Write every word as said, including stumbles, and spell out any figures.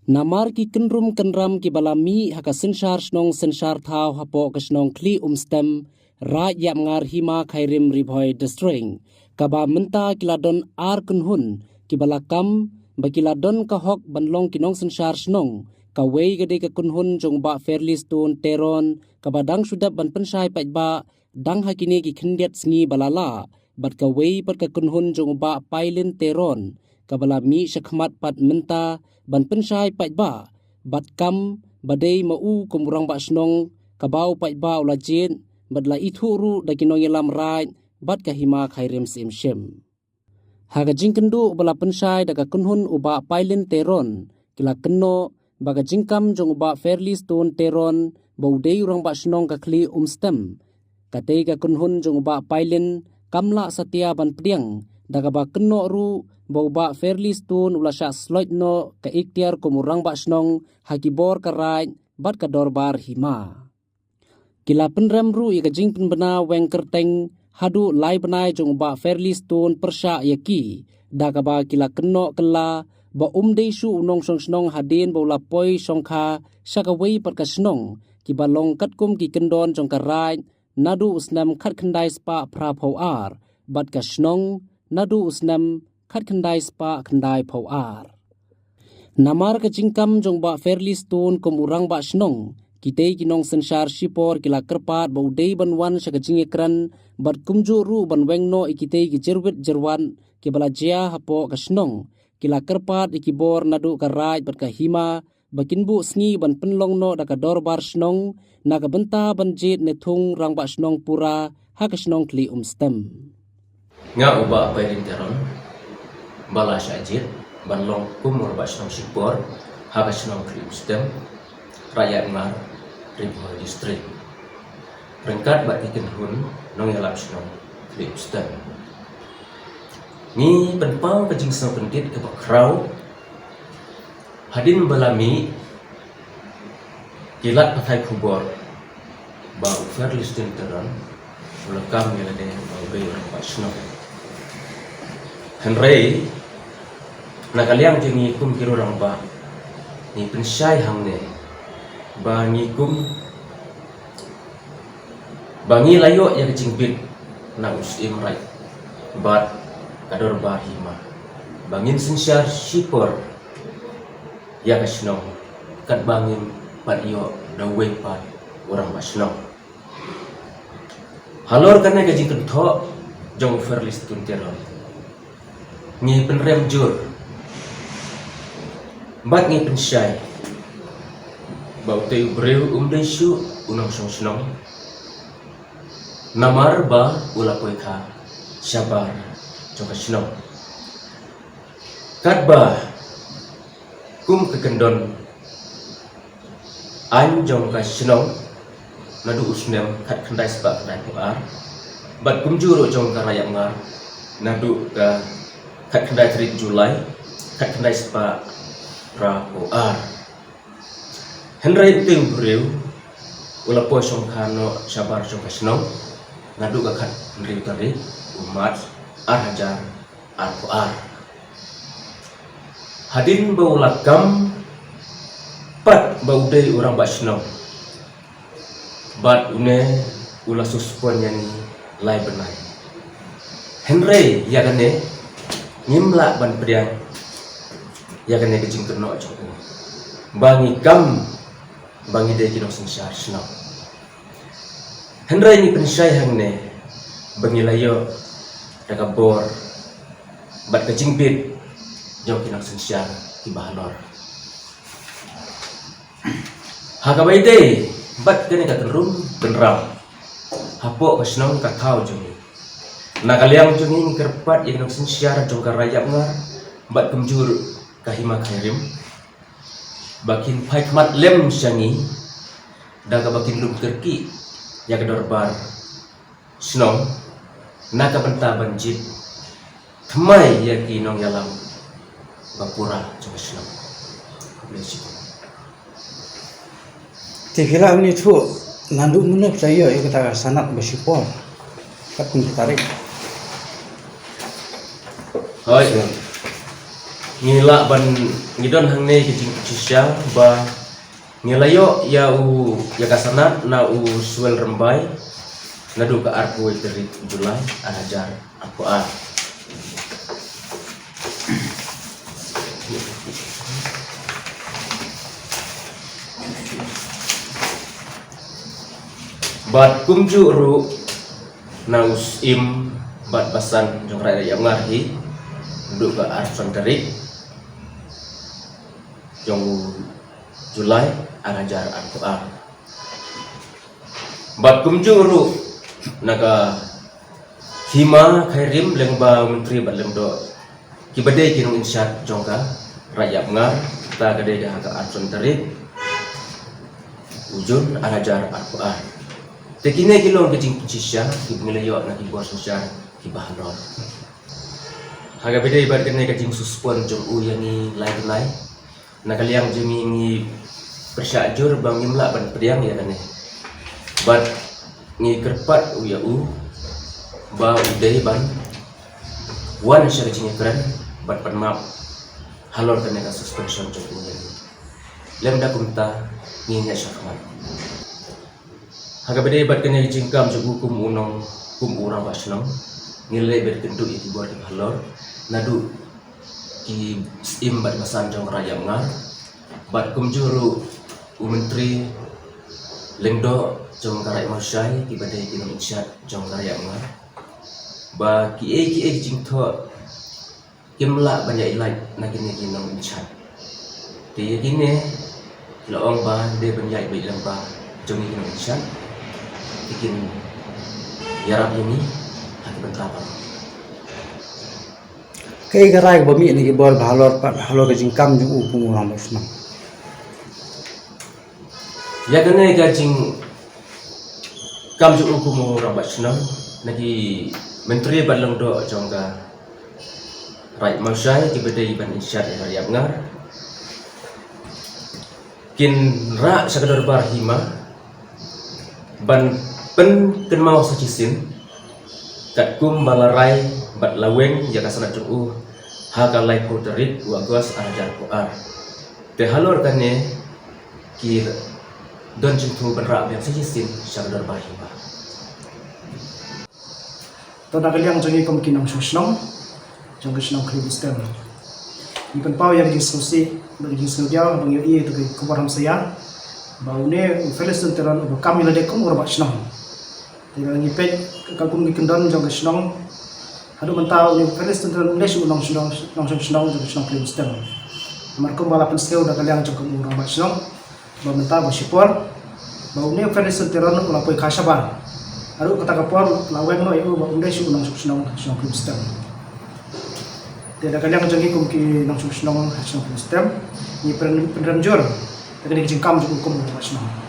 Namar ki kynrum kynram kiba la mih ha ka synshar shnong synshar thaw hapoh ka shnong Khlieh Umstem, Raid Ïapngar, Hima Khyrim, Ri Bhoi District, kaba mynta ki la don ar kynhun kiba la kam ba ki la don ka hok ban long ki nongsynshar shnong. Kawei ka dei ka kynhun jong u Bah Fairley Stone Teron kaba dang shu dep ban pynshai paidbah dang ha kine ki khyndiat sngi ba la lah, bad kawei pat ka kynhun jong u Bah Pailin Teron kaba la mih shakhmat pat mynta ban pynshai paidbah bad kam ba dei ma u kum u rangbah shnong kaba u paidbah u la jied bad la ithuh ruh da ki nongïalam Raid bad ka Hima Khyrim Syiem Shim. Ha ka jingkynduh ba la pynshai da ka kynhun u Bah Pailin Teron, ki la kynnoh ba ka jingkam jong u Bah Fairley Stone Teron ba u dei u rangbah shnong ka Khlieh Umstem, katei ka kynhun jong u Bah Pailin kam lah satia ban pdiang, da kaba kynnoh ruh ba u Bah Fairley Stone u la shah sloit noh ka iktiar kum u rangbah shnong ha ki bor ka Raid bad ka dorbar Hima. Ki la pynrem ruh ïa ka jingpynbna weng kyrteng haduh lai bnai jong u Bah Fairley Stone pyrshah ïa ki, da kaba ki la kynnoh kylla ba um dei shuh u nongshong shnong hadien ba u la poi shongkha sha kawei pat ka shnong, kiba long katkum ki kyndon jong ka Raid naduh u snem khatkhyndai spah phraphew ar, bad ka shnong naduh u snem khatkhyndai spah khyndai phew ar. Namar ka jingkam jong u Bah Fairley Stone kum u rangbah shnong, kitei ki nongsynshar shipor ki la kyrpad ba u dei ban wan sha ka jingïakren bad kumjuh ruh ban weng noh ïa kitei ki jyrwit jyrwan kiba la jia hapoh ka shnong. Ki la kyrpad ïa ki bor naduh ka Raid bad ka Hima ba kin buh sngi ban pynlong noh da ka dorbar shnong na ka bynta ban jied ne thung rangbah shnong pura ha ka shnong Khlieh Umstem. Nga u Bah Pailin Teron ba la shah jied ban long kum u rangbah shnong shipor ha ka shnong Khlieh Umstem, Raid Ïapngar, Ri Bhoi District, ryngkat bad ki kynhun nongïalam shnong Khlieh Umstem. Ngi pynpaw ka jingsngewkyndit kaba khraw hadien ba la mih ki lad pathai khubor ba u Fairley Stone Teron u la kam ïa lade ba u dei u rangbah shnong. Hynrei na ka liang jong ngi kum ki rangbah, ngi pynshai hangne ba ngi kum ba ngi la ïoh ïa ka jingbit na u Syiem Raid bad ka dorbar Hima ba ngin synshar shipor ïa ka shnong katba ngim pat ïoh da uwei pat u rangbah shnong. Halor kane ka jingkynthoh jong u Fairley Stone Teron, ngi pynrem jur bad ngi pynshai ba utei u briew um dei shuh u nongshong shnong, namar ba u la poi kha shabar jong ka shnong. Katba kum ka kyndon aiñ jong ka shnong naduh u snem khatkhyndai spah khyndai phew ar, bad kumjuh ruh jong ka Raid Ïapngar naduh ka khatkhyndai tarik July khatkhyndai spah phraphew ar. Hynrei utei u briew u la poi shongkha noh shabar jong ka shnong naduh ka khathynriew tarik u March ar hajar arphew ar. Hadien ba u la kam pat ba u dei u rangbah shnong, bad une u la suspend ïa ngi lai bnai. Hynrei ïa kane ngim lah ban pdiang ïa kane ka jingkynnoh jong u ba ngi kam ba ngi dei ki nongsynshar shnong. Hynrei ngi pynshai hangne ba ngi la ïoh da ka bor bad ka jingbit jong ki nongsynshar kiba halor. Ha kaba ïadei bad kane ka kynrum kynram hapoh ka shnong ka thaw jong ngi, na ka liang jong ngi ngi kyrpad ïa ki nongsynshar jong ka Raid Ïapngar bad kumjuh ka Hima Khyrim ba kin phai khmat lem sha ngi da kaba kin lum kyrkieh ïa ka dorbar shnong na ka bynta ban jied thymmai ïa ki nongïalam ba pura jong ka shnong. Khublei shibun. Te phi lah ban ïathuh naduh mynno phi la ïoh ïa kata ka sanad ba shipor, katkum ki tarik? Hooid. Ngi lah ban, ngi don hangne ki jingpynshisha ba ngi la ïoh ïa u, ïa ka sanad na u Suel Rymbai naduh ka arphew tarik July ar hajar arphew ar. Bad kumjuh ruh na u Syiem bad Basan jong ka Raid Ïapngar hi naduh ka arphew san tarik jong u July ar hajar arphew ar. Bad kumjuh ruh na ka Hima Khyrim, lyngba u Myntri bad Lyngdoh, kiba dei ki nongïasyllok jong ka Raid Ïapngar, kata ka dei ka ha ka arphew san tarik u Jun ar hajar arphew ar. Te kine ki long ki jingpynshisha kiba ngi la ïoh na ki bor synshar kiba halor. Ha kaba dei bad kane ka jingsuspend jong u ïa ngi lai bnai, na ka liang jong ngi ngi pyrshah jur ba ngim lah ban pdiang ïa kane. Bad ngi kyrpad u ïa u ba u dei ban wan sha ka jingïakren bad pan map halor kane ka suspension jong u ïa ngi. Lymda kumta ngin ïa shah khmat. Ha kaba dei bad kane ka jingkam jong u kum u nong, kum u rangbah shnong, ngi la leit ban kynduh ïa ki bor kiba halor naduh ki Syiem bad Basan jong ka Raid Ïapngar, bad kumjuh ruh u Myntri Lyngdoh jong ka Raid Mawshai, kiba dei ki nongïasyllok jong ka Raid Ïapngar, ba kiei kiei ki jingthoh kim lah ban ïaid lait na kine ki nongïasyllok. Te ïa kine ki la ong ba dei ban ïaid beit lyngba jong ngi ki nongïasyllok, te kin ïarap ïa ngi ha ki bynta baroh. Kaei ka rai kaba mih na ki bor ba halor pat halor ka jingkam jong u kum u rangbah shnong? Ïa kane ka jingkam jong u kum u rangbah shnong, na ki Myntri bad Lyngdoh jong ka Raid Mawshai, kiba dei ban ïasyllok ïa ka Raid Ïapngar, kin rah sha ka dorbar hima ban pynkynmaw sa shisien katkum ba la rai bad la weng ïa ka sanad jong u ha ka laiphew tarik u August ar hajar arphew ar. Te halor kane ki don jingthmu ban rah biang sa shisien sha ka dorbar hima. To, na ka liang jong ngi kum ki nongshong shnong jong ka shnong Khliehriat Stem, ngi pynpaw ïa ka jingsngewsih bad ka jingsngewdiaw ba ngi ïohi ïa ka khubor hamsaïa ba une u Felistin Teron uba kam ïa lade kum u rangbah shnong. Te ngi peit ka kum ki kyndon jong ka shnong, haduh mynta une u Felistin Teron um dei shuh u nongshong, nongshong shnong jong ka shnong Khliehriat Stem. Namar kumba la pynsngew da ka liang jong ka u rangbah shnong ba mynta ba shipor ba une u Felistin Teron u la poi kha shabar. Haduh kata ka por la weng noh ïa u ba um dei shuh u nongshong shnong ha shnong Khliehriat Stem. Te da ka liang jong ngi kum ki nongshong shnong ha shnong Khliehriat Stem, ngi pynrem, pynrem jur da kane ka jingkam jong u kum u rangbah shnong.